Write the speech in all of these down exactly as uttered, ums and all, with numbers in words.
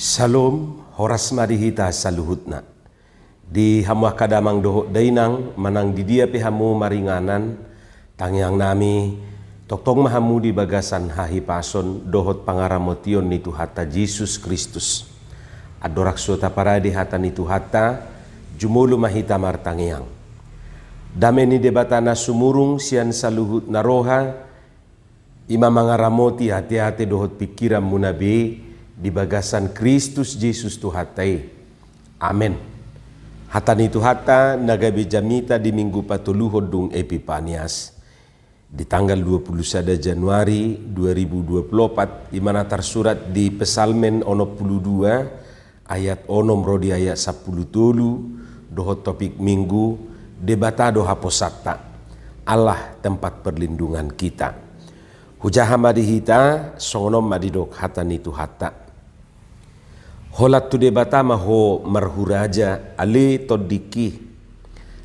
Syalom, horas ma di hita saluhutna. Di hamu angka damang dohot dainang, manang di dia pe hamu maringanan, tangiang nami, tongtong ma hamu di bagasan hahipason dohot pangaramotion ni Tuhanta Jesus Kristus. Andorang so taparade hata ni Tuhanta, jumolo ma hita martangiang. Dame ni Debata na sumurung sian saluhut na roha, i ma mangaramoti ateate dohot pingkiranmuna be di bagasan Kristus Jesus Tuhanta i. Amen. Hata ni Tuhanta na gabe jamita di minggu patoluhon dung Epipanias, di tanggal dua puluh sada Januari dua ribu dua puluh opat, i ma na tarsurat di Psalmen onom puluh dua, ayat onom ro di ayat sampulu tolu, dohot topik minggu, Debata do haposanta, Allah tempat perlindungan kita. Hujaha ma di hita, songon on ma didok hata ni Tuhanta. Holan tu Debata ma ho marhuraja, ale tondingki,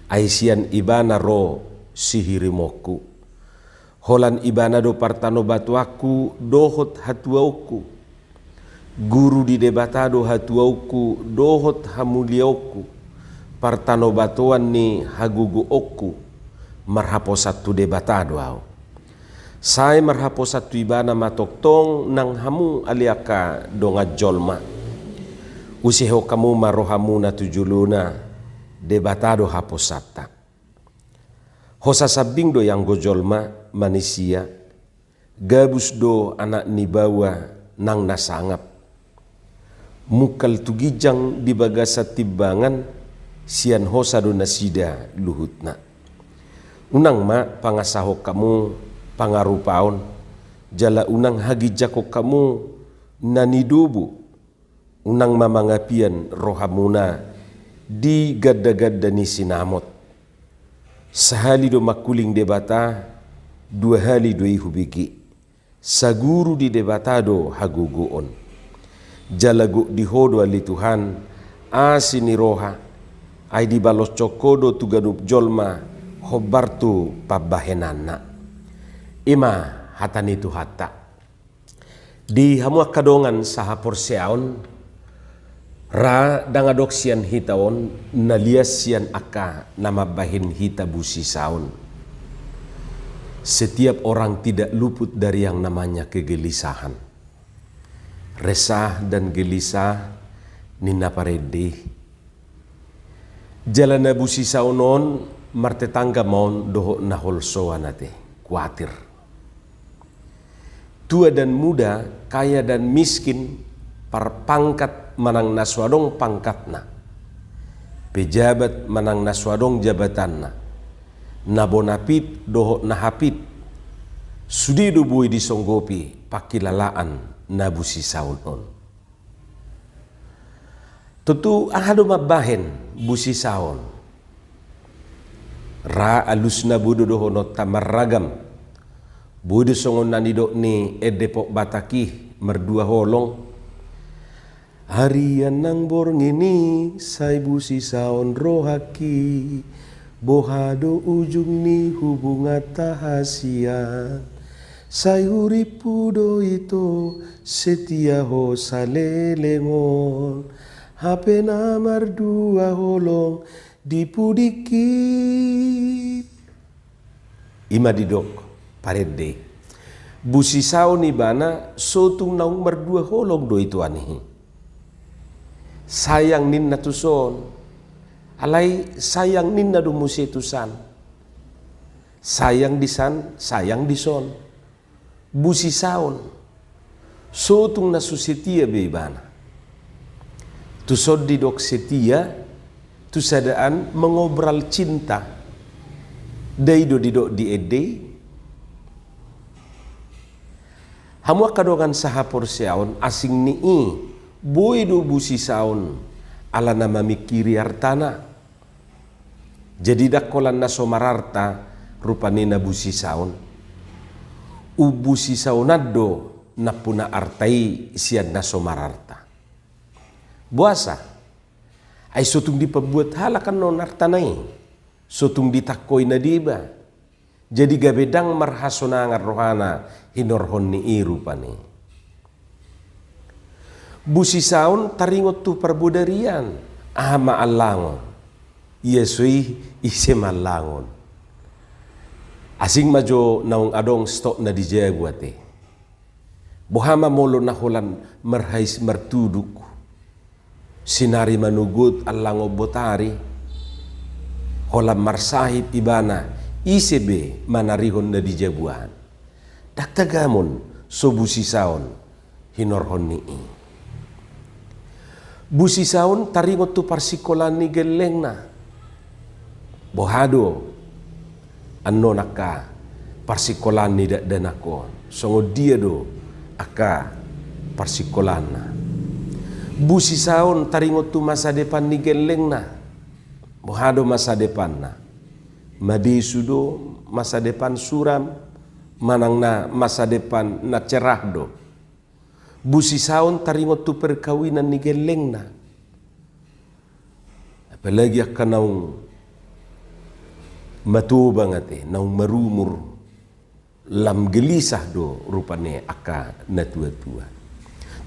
ai sian Ibana ro sihirimonku. Holan Ibana do partanobatoanku dohot hatuaonku. Guru di Debata do hatuaonku dohot hamuliaonku, partanobatoan ni hagogoonku, marhaposan tu Debata do ahu. Sai marhaposan tu Ibana ma tongtong nang hamu ale angka dongan jolma. Usehon hamu ma rohamuna tu jolona, Debata do haposanta. Hosa sambing do ianggo jolma manisia, gabus do anak ni baoa nang na sangap. Mungkal tu ginjang di bagasan timbangan, sian hosa do nasida luhutna. Unang ma pangasahon hamu pangarupaon, jala unang haginjangkon hamu na nidobo. Unang ma mangapian rohamuna di gandaganda ni sinamot. Sahali do mangkuling Debata, dua hali do i hubege. Saguru di Debata do hagogoon. Jala gok di ho do ale Tuhan, asi ni roha, ai dibaloshon ho do tu ganup jolma hombar tu pambahenanna. I ma hata ni Tuhanta. Di hamu angka dongan sahaporseaon, ra ndang adong sian hita on na lias sian angka na mambahen hita busisaon. Setiap orang tidak luput dari yang namanya kegelisahan. Resah dan gelisah ninna parende. Jala na busisaon on martetangga ma on dohot na holsoan ate, kuatir. Tua dan muda, kaya dan miskin, parpangkat manang na so adong pangkatna, pejabat manang na so adong jabatanna, na bona pit dohot na hapit, sude do boi disonggopi pangkilalaan na busisaon on. Tontu aha do mambahen busisaon? Ra alusna boi do dohononta marragam. Boi do songon na nidok ni ende pop Batak i mardua holong. Arian nang borngin i sai busisaon rohangki, boha do ujung ni hubunganta hasian? Sai hurippu do ito setia ho salelengon, hape na mardua holong di pudingki. I ma didok parende. Busisaon ibana so tung naung mardua holong do ito ani. Sayang ninna tuson. Alai sayang ninna do muse tusan. Sayang disan, sayang dison. Busisaon. So tung na so setia be ibana. Tuson didok setia, tu sadaan mengobral cinta. Nda i do didok di ende i. Hamu angka dongan sahaporseaon, asing ni i, boi do busisaon ala na mamingkiri artana. Jadi ndang holan na so mararta rupani na busisaon. Umbusisaonan do nampuna arta i sian na so mararta. Boasa? Ai so tung dipambuat halak annon artana i, so tung ditangkoi na deba. Jadi gabe ndang marhasonangan rohana hinorhon ni i rupani. Busisaon taringot tu parbodarian, aha ma allangon? Ia so i, ise ma allangon? Asing ma jo naung adong stokna di jabu ate. Boha ma molo na holan marhais martuduk, sinari manogot allangon botari, holan marsahit ibana, ise be manarihon na di jabu an? Ndang tagamon so busisaon hinorhon ni i. Busisaon taringot tu parsingkolaan ni gellengna. Boha do annon angka parsingkolaan ni dakdanak on? Songon dia do angka parsingkolaanna? Busisaon taringot tu masa depan ni gellengna. Boha do masa depanna? Madesu do, masa depan suram, manang na masa depan na cerah do? Busisaon taringot tu perkawinan ni gellengna. Apalagi angka naung matua bang ate, naung marumur, lam gelisah do rupani angka natuatua.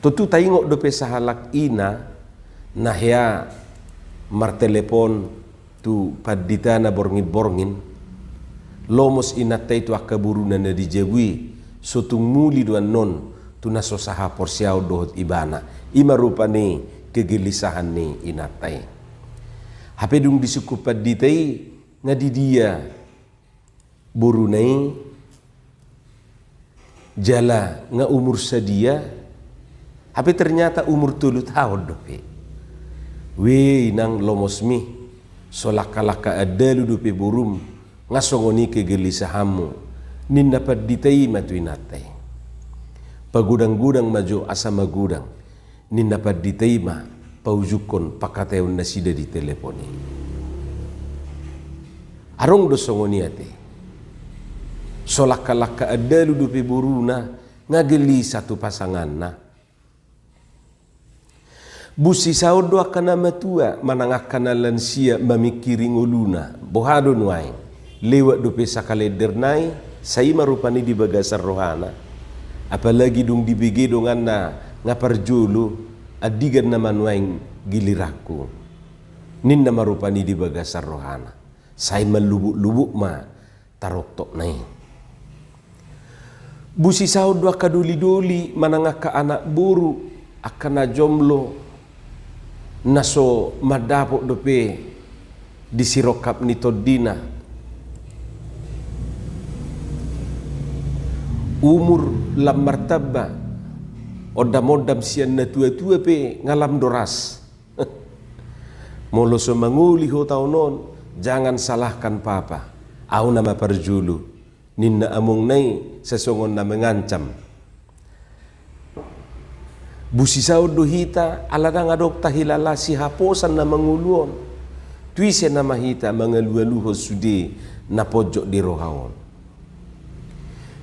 Tontu taingot dope sahalak ina na hea martelepon tu panditana borngin-borngin, lomos inanta i tu angka boruna na di jabu i, so tung muli do annon tu na so sahaporseaon dohot ibana. I ma rupani kegelisahan ni inanta i. Hape dung disungkun pandita i, nga di dia boruna i, jala nga umur sadia? Hape ternyata umur tolu taon dope. We inang, lomosmi, so langka-langka andalu dope borum, nga songon i kegelisahanmu, ninna pandita i ma tu inanta i. Pagodang-godang ma jo asa magodang, ninna pandita i ma paujungkon pangkataion nasida di telepon i. Adong do songon i ate. So langka-langka andalu dope boruna, nga gelisah tu pasanganna. Busisaon do angka na matua manang angka na lansia mamingkiri ngoluna. Boha do nuaeng? Lewat dope sakalender nai, sai ma rupani di bagasan rohana. Apalagi dung dibege donganna nga parjolo, andigan nama nuaeng giliranku, ninna ma rupani di bagasan rohana. Sai manlubuk-lubuk ma taroktokna i. Busisaon do angka doli-doli manang angka anak boru, angka na jomlo, na so mandapot dope di sirongkap ni tondina. Umur lam martamba, ondam-ondam sian natua-tua pe nga lam do ras. Molo so mangoli ho taon on, jangan salahkan papa. Au nama parjolo, ninna amongna i sasongon na mengancam. Busisaon do hita ala ndang adong tahilala sihaposan na mangolu on. Tu ise nama hita mangalualuhon sude na ponjot di roha on?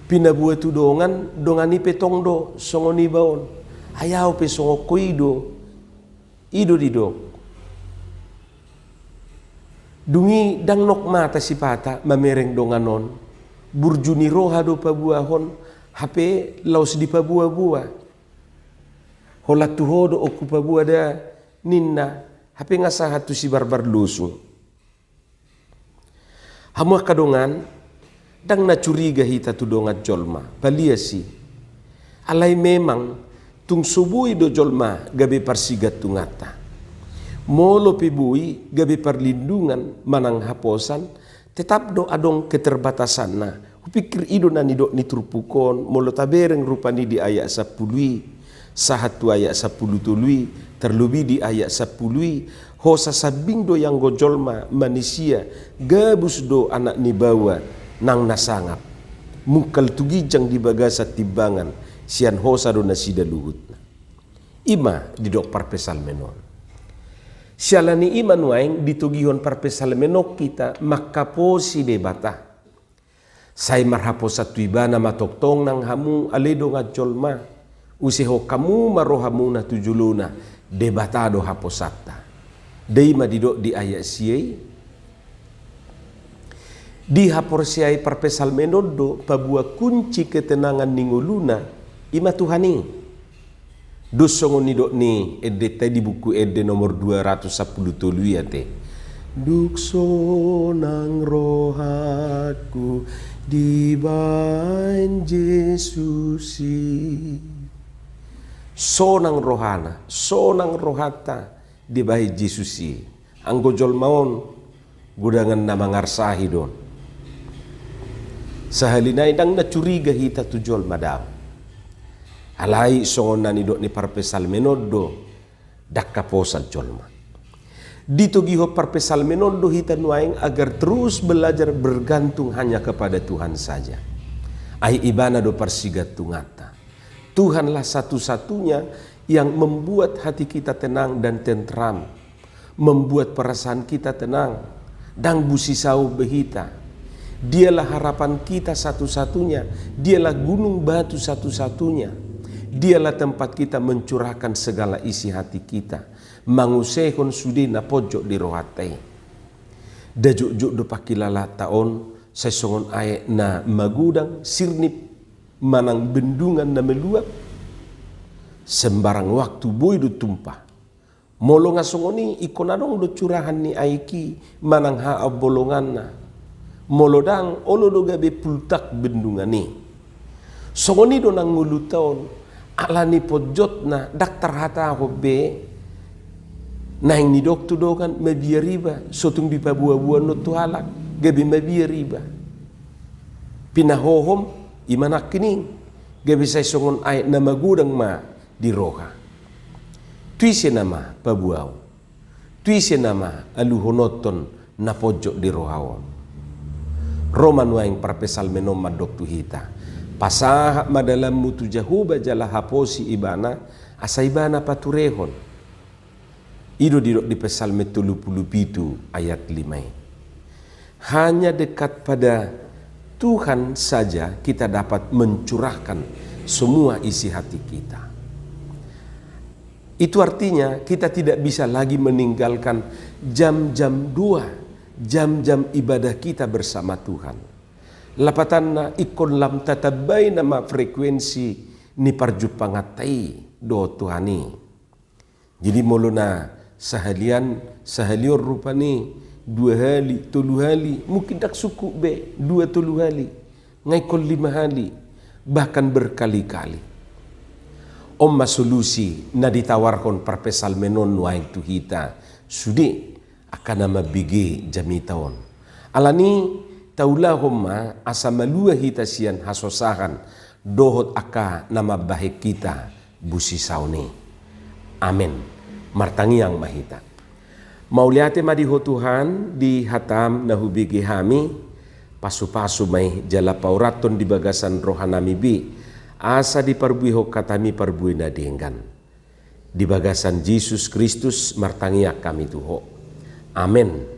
Pinaboa tu dongan, dongan i pe tong do songon iba on. Ai au pe songon ho i do. I do didok. Dung i ndang nok mata sipata mamereng dongan on. Burju ni roha do paboahon, hape laos dipaboa-boa. Holan tu ho do on hupaboa da, ninna, hape nga sahat tu si Barbar Losu. Hamu angka dongan, ndang na curiga hita tu dongan jolma, palias i. Alai memang tung so boi do jolma gabe parsigantunganta. Molo pe boi gabe parlindungan manang haposan, tetap do adong keterbatasanna. Hupikir i do na nidok ni turpuk on, molo tabereng rupani di ayat sampulu i, sahat tu ayat sampulu tolu i, tarlobi di ayat sampulu i, hosa sambing do i anggo jolma manisia, gabus do anak ni baoa nang na sangap. Mungkal tu ginjang di bagasan timbangan, sian hosa do nasida luhutna. I ma didok parpsalmen on. Siala ni i ma nuaeng ditogihon parpsalmen on hita manghaposi Debata. Sai marhaposan tu Ibana ma tongtong nang hamu ale dongan jolma. Usehon hamu ma rohamuna tu jolona, Debata do haposanta. Dei ma didok di ayat sia i. Dihaporseai parpsalmen on do paboa kunci ketenangan ni ngoluna, i ma Tuhan i. Dos songon nidok ni endenta i di buku Ende nomor dua ratus sampulu tolu i ate. Dung sonang rohangku dibaen Jesus i. Sonang rohana, sonang rohanta dibaen Jesus i. Anggo jolma on, godangan na mangarsahi do on. Sahali nai ndang na curiga hita tu jolma, daong. Alai songon na nidok ni parpsalmen on do, ndang haposan jolma. Ditogihon parpsalmen on do hita nuaeng agar terus belajar bergantung hanya kepada Tuhan saja. Ai Ibana do parsigantunganta. Tuhanlah satu-satunya yang membuat hati kita tenang dan tentram, membuat perasaan kita tenang, ndang busisaon be hita. Dialah harapan kita satu-satunya, dialah gunung batu satu-satunya, dialah tempat kita mencurahkan segala isi hati kita, mangusehon sude na ponjot di rohanta i. Nda jotjot do pangkilalanta on, sai songon aek na magodang, sirnip, manang bendungan na meluap, sembarang waktu boi do tumpah. Molo nga songon i, ingkon adong do curahan ni aek i manang haambolonganna. Molo ndang, olo do gabe pultak bendungan i. Songon i do nang ngolunta on, alani ponjotna ndang tarhatahon be. Naeng nidok tu dongan, mabiar iba, so tung dipaboaboa on tu halak, gabe mabiar iba. Pinahohom, i ma nangkining, gabe sai songon aek na magodang ma di roha. Tu ise nama paboaon? Tu ise nama aluhononton na ponjot di roha on? Ro ma nuaeng parpsalmen on mandok tu hita: Pasahat ma dalanmu tu Jahowa jala haposi Ibana, asa Ibana paturehon. I do didok di Psalmen tolu pulu pitu ayat lima i. Hanya dekat pada Tuhan saja kita dapat mencurahkan semua isi hati kita. Itu artinya kita tidak bisa lagi meninggalkan jam-jam doa, jam-jam ibadah kita bersama Tuhan. Lapatanna, ingkon lam tatambai nama frekuensi ni parjumpanganta i dohot Tuhan i. Jadi molo na sahalian, sahali on rupani dua hali, tolu hali, mungkin ndang sungkun be dua tolu hali, nga ingkon lima hali, bahkan berkali-kali. On ma solusi na ditawarhon parpsalmen on nuaeng tu hita sude angka na mambege jamita on. Alani, taulahon ma asa malua hita sian hasosahan dohot angka na mambahen hita busisaon i. Amen. Martangiang ma hita. Mauliate ma di Ho Tuhan, di hataM na hubege hami, pasupasu ma i jala paurathon di bagasan rohanami be, asa diparbuehon hataMi parbue na denggan. Di bagasan Jesus Kristus martangiang hami tu Ho. Amen.